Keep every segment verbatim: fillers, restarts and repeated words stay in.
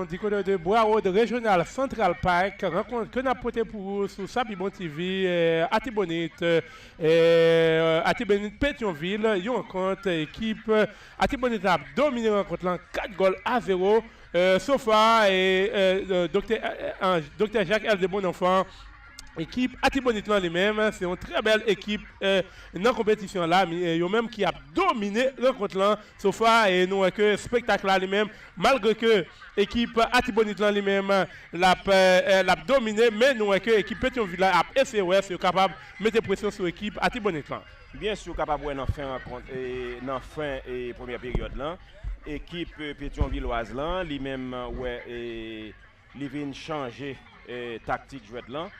Di kote de Broward Regional Central Park, rankont ke n ap pote pou ou sou Sapibon T V, eh, Atibonit, eh, Atibonit Petyonvil, yon rankont ekip Atibonit la ap domine rankont lan kat gòl a zewo. Eh, so far, eh, eh, Doktè, eh, eh, Doktè Jacques L D Bonenfant, ekip Atibonit lan li menm, se yon trè bèl ekip, eh, nan konpetisyon la, mi-, eh, yo menm ki ap domine rankont lan. So far, eh, nou wè ke espektak la li menm, malgre ke ekip Atibonit lan li menm, l ap, eh, eh, l ap domine, men nou wè ke ekip Petyonvil la ap eseye wè si yo kapab mete presyon sou ekip Atibonit lan. Byen si w kapab wè nan fen rankont, eh, nan fen, eh, premyè peryòd lan, ekip, eh, Petyonvilwaz lan, li menm, wè, eh, li vin chanje, eh, taktik jwèt lan.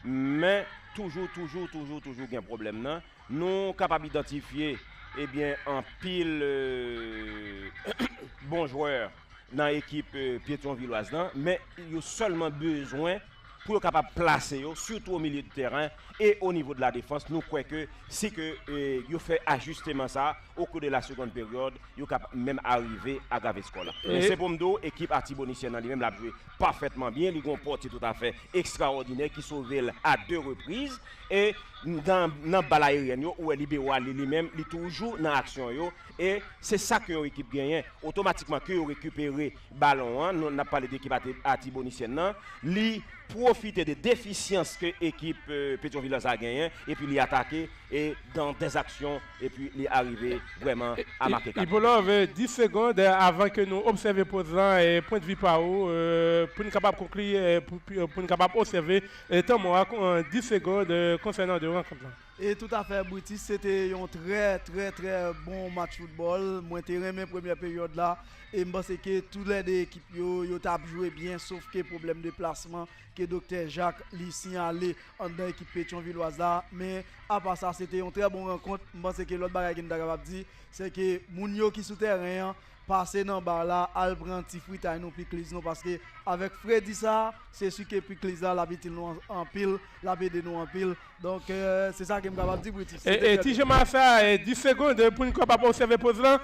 Men toujou, toujou, toujou, toujou gen pwoblèm nan. Nou kapab idantifye, ebyen, anpil, eh, bon jwè nan ekip, eh, Petyonvilwaz lan, men yo sèlman bezwen pou yo kapab plase yo, sitou o milye de tèren e o nivo de la defans. Nou kwè ke si ke, eh, yo fè ajisteman sa, o kou de la segond peryòd, yo kapab menm arive agrave skò la. Men se pou m di w, ekip Atibonisyen nan li menm, l ap jwe pafètman byen. Li gen yon pòtye toutafè ekstraòdinè ki sove l a de repriz. E nan, nan bal ayeryèn yo, ou wè libero a li, li menm, li toujou nan aksyon yo. E se sa ke yon ekip genyen. Otomatikman ke yo rekipere balon an, nou, n ap pale de ekip Ati-, Atibonisyèn nan, li pwofite de defisyans ke ekip, eh, Petyonvilwaz la genyen, epi li atake, e dans des actions, epi li arive vrèman a make kat. Ipolòv, eh, dis segonn, eh, avan ke nou obsève poz lan, eh, pwennvi pa ou, eh, pou n kapab konkli, eh, pou, pou, pou n kapab obsève, eh, tan mò a, kon, eh, dis segonn, eh, konsènan de rankont lan. E toutafè, Britis, se te yon trè, trè, trè bon match foutbòl. Mwen te renmen premyè peryòd la. E m panse ke toulède ekip yo, yo t ap jwe byen, sof ke pwoblèm deplasman ke Doktè Jacques li siyale anndan ekip Petyonvilwaz la. Men, apa sa, se te yon trè bon rankont. M panse ke lòt bagay ke n ta kapab di, se ke moun yo ki sou tèren an, pase nan bar la, al pran ti fritay nou, pikliz nou, paske avèk fredi sa, se si ke pikliz la, l ap itil nou an-, anpil, l ap ede nou anpil. Donk, eh, se sa ke m kapab di, Britis. E, e, Ti Jean Marsa, e, dis segonn, e, pou n kapab obsève poz lan.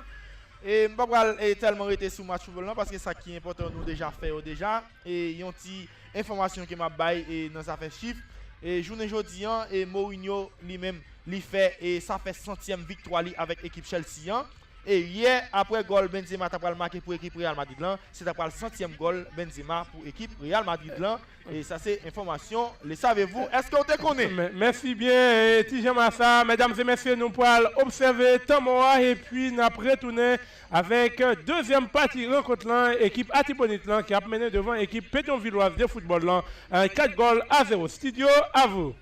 E m pa pral, e, tèlman rete sou match foutbòl lan, paske sa ki enpòtan, nou deja fè yo deja. E yon ti enfòmasyon ke m ap bay, e, nan zafè chif. E jounen jodi an, e Mourinho, li menm, li fè, e sa fè santyèm viktwa li avèk ekip Chelsea an. E yè, aprè gòl Benzema ta pral make pou ekip Real Madrid lan, se ta pral santyèm gòl Benzema pou ekip Real Madrid lan. E sa se enfòmasyon, le savez-vous? Èske w te konnen? Mè-, mèsi byen, e, Ti Jean Marsa. Medam e mesye, nou pral obsève tan mò a, epi n ap retounen avèk dezyèm pati rankont lan, ekip Atibonit lan ki ap mennen devan ekip Petyonvilwaz de foutbòl lan, e, kat gòl a zewo. Studio, à vous.